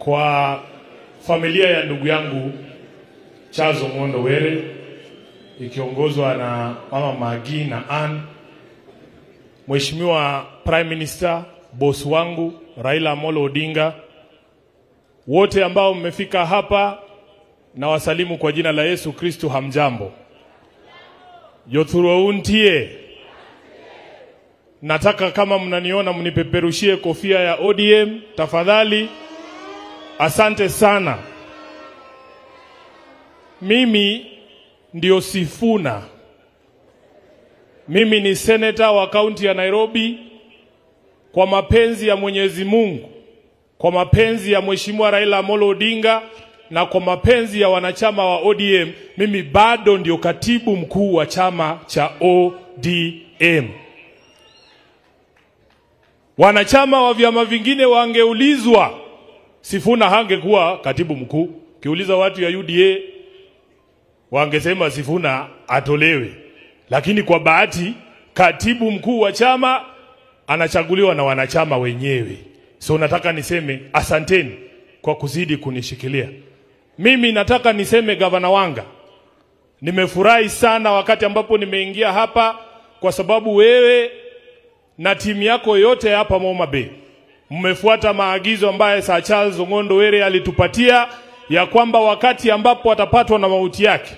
Kwa familia ya ndugu yangu Charles Ong'ondo Were ikiongozwa na Mama Magi na Ann, Mheshimiwa Prime Minister, boss wangu Raila Amolo Odinga, wote ambao mmefika hapa na wasalimu kwa jina la Yesu Kristo, hamjambo. Jothuro untie. Nataka kama mnaniona mnipeperushie kofia ya ODM tafadhali. Asante sana. Mimi ndio Sifuna. Mimi ni senator wa kaunti ya Nairobi. Kwa mapenzi ya Mwenyezi Mungu, kwa mapenzi ya Mheshimiwa Raila Amolo Odinga na kwa mapenzi ya wanachama wa ODM, mimi bado ndio katibu mkuu wa chama cha ODM. Wanachama wa vyama vingine wangeulizwa, Sifuna hangekuwa katibu mkuu. Kiuliza watu ya UDA wangesema Sifuna atolewe. Lakini kwa bahati katibu mkuu wa chama anachaguliwa na wanachama wenyewe. So nataka niseme asanteni kwa kuzidi kunishikilia. Mimi nataka niseme Gavana Wanga, nimefurahi sana wakati ambapo nimeingia hapa, kwa sababu wewe na timu yako yote hapa Homa Bay mmefuata maagizo ambaye Sir Charles Ong'ondo Were alitupatia ya kwamba wakati ambapo atapatwa na mauti yake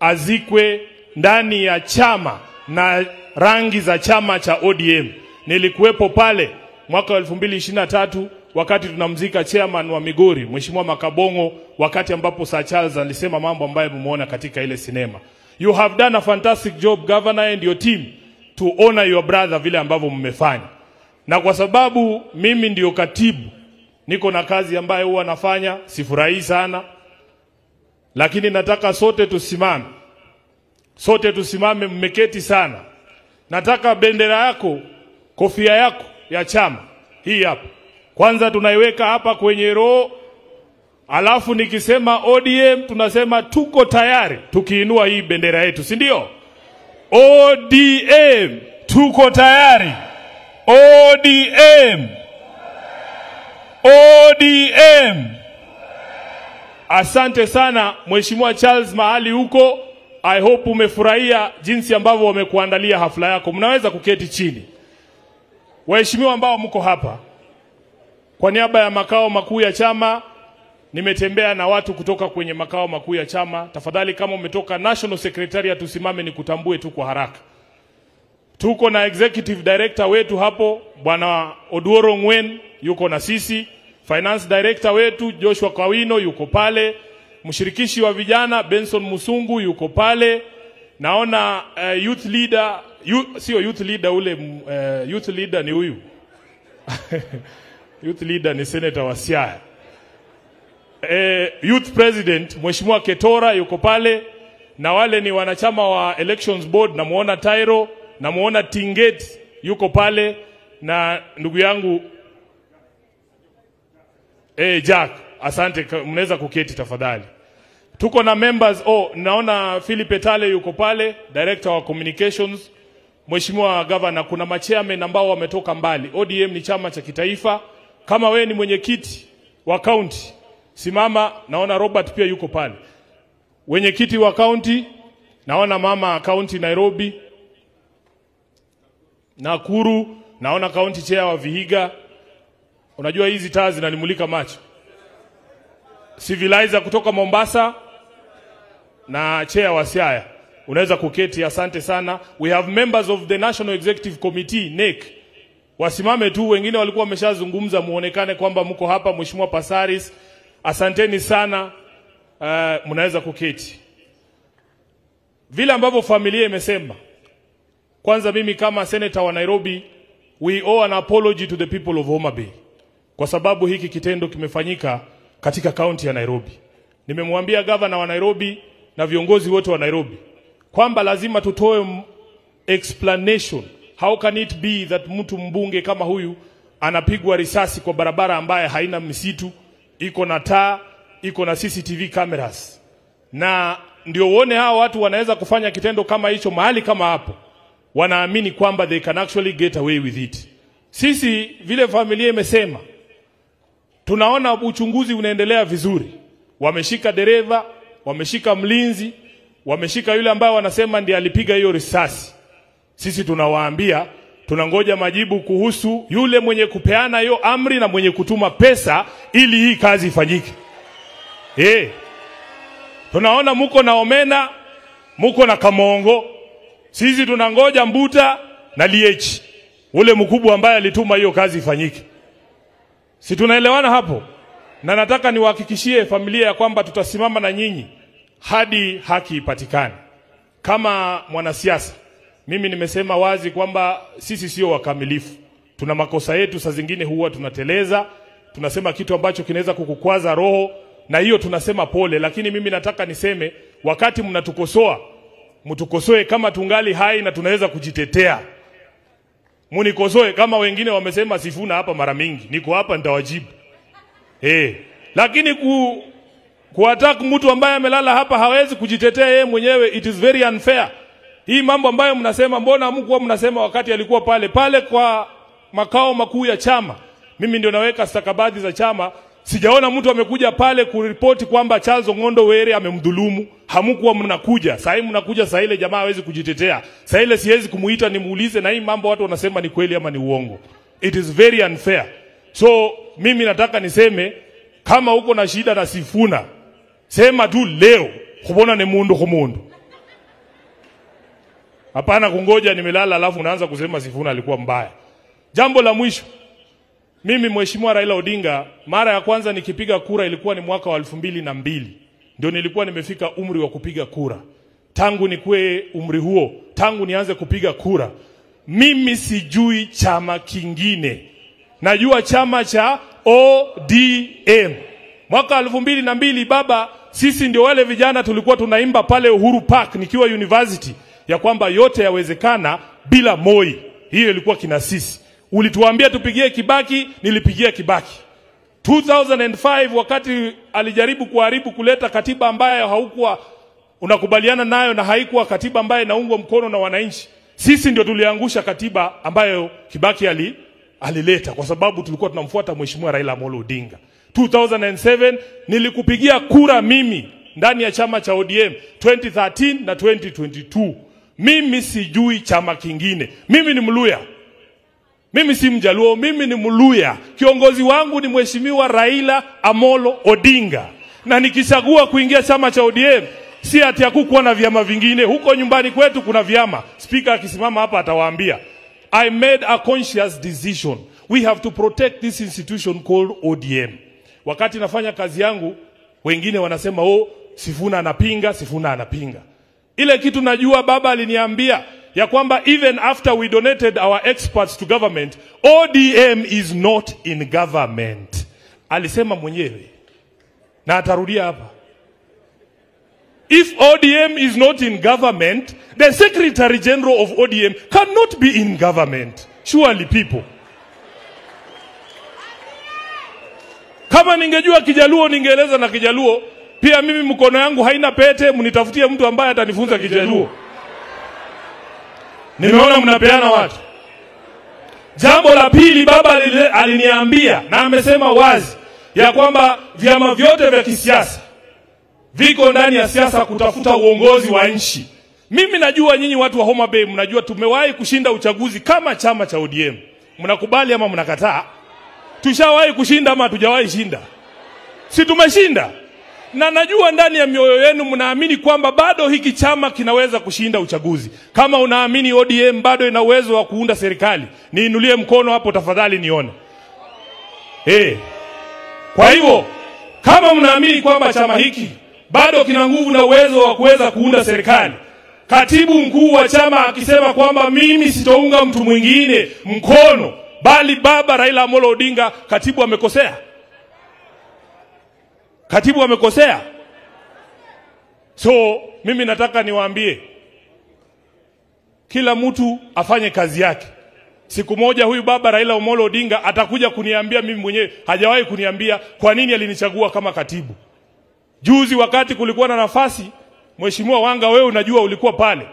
azikwe ndani ya chama na rangi za chama cha ODM. Nilikuwepo pale mwaka 2023 wakati tunamzika chairman wa Migori Mheshimiwa Makabongo, wakati ambapo Sir Charles alisema mambo ambayo mmeona katika ile sinema. You have done a fantastic job, Governor, and your team to honor your brother vile ambavyo mmefanya. Na kwa sababu mimi ndio katibu, niko na kazi ambayo huwa nafanya, sifurahi sana, lakini nataka sote tusimame. Sote tusimame, mmeketi sana. Nataka bendera yako, kofia yako ya chama hii hapa. Kwanza tunaiweka hapa kwenye roho, alafu nikisema ODM tunasema tuko tayari tukiinua hii bendera yetu, si ndio? ODM tuko tayari. ODM. ODM. Asante sana Mheshimiwa Charles mahali huko. I hope umefurahia jinsi ambavyo wamekuandalia hafla yako. Mnaweza kuketi chini. Waheshimiwa ambao mko hapa, kwa niaba ya makao makuu ya chama, nimetembea na watu kutoka kwenye makao makuu ya chama. Tafadhali kama umetoka National Secretariat tusimame nikutambue tu kwa haraka. Tuko na Executive Director wetu hapo, Bwana Oduoro Ngwen yuko na sisi. Finance Director wetu Joshua Kawino yuko pale. Mshirikishi wa vijana Benson Musungu yuko pale. Naona youth leader, sio youth leader ule, youth leader ni huyu. Youth leader ni senator wa Siaya. Youth President Mheshimiwa Ketora yuko pale, na wale ni wanachama wa Elections Board, namuona Tyro, namuona Tinget yuko pale, na ndugu yangu Jack, asante, mnaweza kuketi tafadhali. Tuko na members, naona Philip Etale yuko pale, Director wa Communications. Mheshimiwa Governor, kuna machairman ambao wametoka mbali. ODM ni chama cha kitaifa. Kama wewe ni mwenyekiti wa county, simama. Naona Robert pia yuko pale. Wenyekiti wa county, naona mama county Nairobi, Nakuru, naona county chair wa Vihiga. Unajua hizi taa zinanimulika macho. Civilizer kutoka Mombasa na chair wa Siaya. Unaweza kuketi, asante sana. We have members of the National Executive Committee, NEC. Wasimame tu, wengine walikuwa wameshazungumza, muonekane kwamba mko hapa. Mheshimiwa Pasaris, asanteni sana. Mnaweza kuketi. Vile ambavyo familia imesema, kwanza mimi kama senator wa Nairobi, we owe an apology to the people of Homa Bay, kwa sababu hiki kitendo kimefanyika katika kaunti ya Nairobi. Nimemwambia governor wa Nairobi na viongozi wote wa Nairobi kwamba lazima tutoe explanation. How can it be that mtu mbunge kama huyu anapigwa risasi kwa barabara ambaye haina misitu, iko na taa, iko na CCTV cameras? Na ndio uone hao watu wanaweza kufanya kitendo kama hicho mahali kama hapo. Wanaamini kwamba they can actually get away with it. Sisi vile familia imesema, Tunaona uchunguzi unaendelea vizuri. Wameshika dereva, wameshika mlinzi, wameshika yule ambaye wanasema ndiye alipiga hiyo risasi. Sisi tunawaambia tunangoja majibu kuhusu yule mwenye kupeana hiyo amri na mwenye kutuma pesa ili hii kazi ifanyike. Tunaona muko na Omena, muko na Kamongo. Sisi tunangoja Mbuta na Liech, ule mkubwa ambaye alituma hiyo kazi ifanyike. Si tunaelewana hapo? Na nataka niwahakikishie familia ya kwamba tutasimama na nyinyi hadi haki ipatikane. Kama mwanasiasa, mimi nimesema wazi kwamba sisi sio wakamilifu. Tuna makosa yetu, saa zingine huwa tunateleza, tunasema kitu ambacho kinaweza kukukwaza roho, na hiyo tunasema pole. Lakini mimi nataka niseme, wakati mnatukosoa, mtukosoe kama tungali hai na tunaweza kujitetea. Munikosoe kama wengine wamesema Sifuna hapa mara mingi, niko hapa nitawajibu. Lakini kuattack mtu ambaye amelala hapa hawezi kujitetea yeye mwenyewe, it is very unfair. Hii mambo ambayo mnasema, mbona hamkuwa mnasema wakati alikuwa pale pale kwa makao makuu ya chama? Mimi ndio naweka stakabadhi za chama. Sijaona mtu amekuja pale kuripoti kwamba Charles Ong'ondo Were amemdhulumu. Hamkuwa mnakuja. Sasa mnakuja saa ile jamaa hawezi kujitetea. Saa ile siwezi kumuita nimuulize na hii mambo watu wanasema ni kweli ama ni uongo. It is very unfair. So mimi nataka niseme, kama uko na shida na Sifuna, sema tu leo, kubona ni mundu kumundu. Hapana kungoja nimelala alafu unaanza kusema Sifuna alikuwa mbaya. Jambo la mwisho, mimi Mheshimiwa Raila Odinga, mara ya kwanza nikipiga kura ilikuwa ni mwaka wa 2002. Ndio nilikuwa nimefika umri wa kupiga kura. Tangu nikuwe umri huo, tangu nianze kupiga kura, mimi sijui chama kingine. Najua chama cha ODM. Mwaka 2002 baba, sisi ndio wale vijana tulikuwa tunaimba pale Uhuru Park nikiwa university ya kwamba yote yawezekana bila Moi. Hiyo ilikuwa kina sisi. Ulituambia tupigie Kibaki, nilipigia Kibaki. 2005 wakati alijaribu kuharibu kuleta katiba ambayo haukuwa unakubaliana nayo na haikuwa katiba ambayo inaungwa mkono na wananchi, sisi ndio tuliangusha katiba ambayo Kibaki alileta kwa sababu tulikuwa tunamfuata Mheshimiwa Raila Amolo Odinga. 2007 nilikupigia kura mimi ndani ya chama cha ODM 2013 na 2022. Mimi sijui chama kingine. Mimi ni Mluya. Mimi si Mjaluo, mimi ni Mluya. Kiongozi wangu ni Mheshimiwa Raila Amolo Odinga. Na nikichagua kuingia chama cha ODM, si ati hakukuwa na vyama vingine. Huko nyumbani kwetu kuna vyama. Speaker akisimama hapa atawaambia. I made a conscious decision. We have to protect this institution called ODM. Wakati nafanya kazi yangu, wengine wanasema, oh, Sifuna anapinga, Sifuna anapinga. Ile kitu najua baba aliniambia ya kwamba even after we donated our experts to government, ODM is not in government. Alisema mwenyewe. Na atarudia hapa. If ODM is not in government, the Secretary General of ODM cannot be in government. Surely people. Kama ningejua Kijaluo ningeeleza na Kijaluo. Pia mimi mkono yangu haina pete, mnitafutie mtu ambaye atanifunza Kijaluo. Nimeona mnapeana watu. Jambo la pili, baba aliniambia na amesema wazi ya kwamba vyama vyote vya kisiasa viko ndani ya siasa kutafuta uongozi wa nchi. Mimi najua nyinyi watu wa Homa Bay mnajua tumewahi kushinda uchaguzi kama chama cha ODM. Mnakubali ama mnakataa? Tushawahi kushinda ama hatujawahi shinda? Si tumeshinda? Na najua ndani ya mioyo yenu mnaamini kwamba bado hiki chama kinaweza kushinda uchaguzi. Kama unaamini ODM bado ina uwezo wa kuunda serikali, niinulie mkono hapo tafadhali nione. Kwa hivyo, kama mnaamini kwamba chama hiki bado kina nguvu na uwezo wa kuweza kuunda serikali, katibu mkuu wa chama akisema kwamba mimi sitounga mtu mwingine mkono bali baba Raila Amolo Odinga, katibu amekosea? Katibu amekosea? So mimi nataka niwaambie, kila mtu afanye kazi yake. Siku moja huyu baba Raila Amolo Odinga atakuja kuniambia mimi mwenyewe, hajawahi kuniambia kwa nini alinichagua kama katibu. Juzi wakati kulikuwa na nafasi, Mheshimiwa Wanga wewe unajua ulikuwa pale.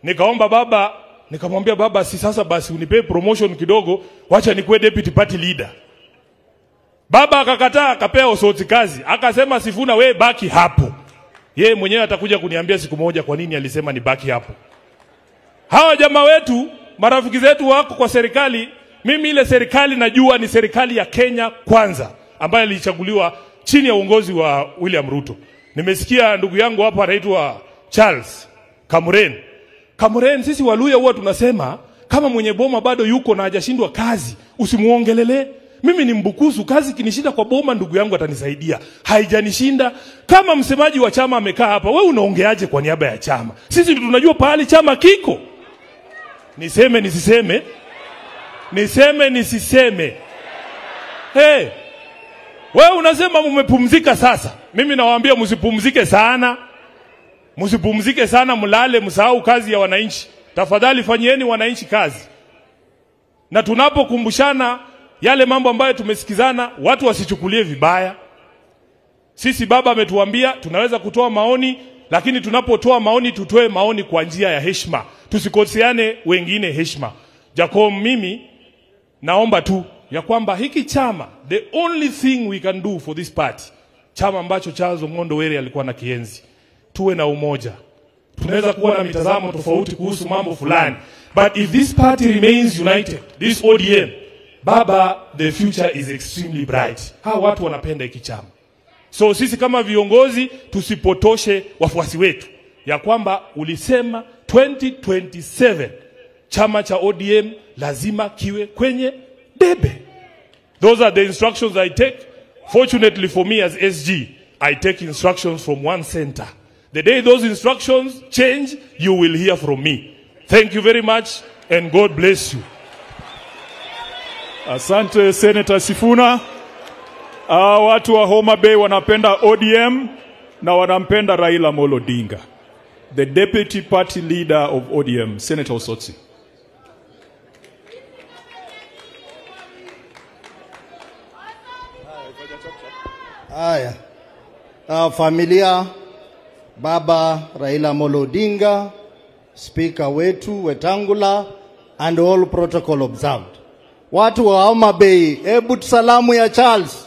Nikaomba baba, nikamwambia baba, si sasa basi unipe promotion kidogo, wacha nikuwe deputy party leader. Baba akakataa, akapea Osotsi kazi. Akasema Sifuna we baki hapo. Yeye mwenyewe atakuja kuniambia siku moja kwa nini alisema ni baki hapo. Hawa jamaa wetu, marafiki zetu wako kwa serikali. Mimi ile serikali najua ni serikali ya Kenya Kwanza ambayo ilichaguliwa chini ya uongozi wa William Ruto. Nimesikia ndugu yangu hapa anaitwa Charles Kamuren. Kamuren, sisi Waluya huwa tunasema kama mwenye boma bado yuko na hajashindwa kazi, usimuongelele. Mimi ni Mbukusu, kazi kinishinda kwa boma ndugu yangu atanisaidia. Haijanishinda. Kama msemaji wa chama amekaa hapa, wewe unaongeaje kwa niaba ya chama? Sisi tunajua pahali chama kiko. Niseme nisiseme? Niseme nisiseme? Hey, wewe unasema mmepumzika sasa. Mimi nawaambia msipumzike sana. Msipumzike sana, mlale, msahau kazi ya wananchi. Tafadhali fanyieni wananchi kazi. Na tunapokumbushana yale mambo ambayo tumesikizana, watu wasichukulie vibaya. Sisi baba ametuambia tunaweza kutoa maoni, lakini tunapotoa maoni tutoe maoni kwa njia ya heshima. Tusikoseane wengine heshima. Jakom, mimi naomba tu ya kwamba hiki chama, the only thing we can do for this party, chama ambacho Charles Ong'ondo Were alikuwa na kienzi, tuwe na umoja. Tunaweza kuwa na mitazamo tofauti kuhusu mambo fulani, but if this party remains united, this ODM, baba, the future is extremely bright. Hawa watu wanapenda hiki chama. So sisi kama viongozi tusipotoshe wafuasi wetu ya kwamba ulisema 2027 chama cha ODM lazima kiwe kwenye debe. Those are the instructions I take. Fortunately for me as SG, I take instructions from one center. The day those instructions change, you will hear from me. Thank you very much and God bless you. Asante Senator Sifuna. Watu wa Homa Bay wanapenda ODM na wanampenda Raila Amolo Odinga. The deputy party leader of ODM, Senator Osotsi. Haya. Familia, Baba Raila Amolo Odinga, speaker wetu Wetangula, and all protocol observed. Watu wa Homa Bay, hebu salamu ya Charles.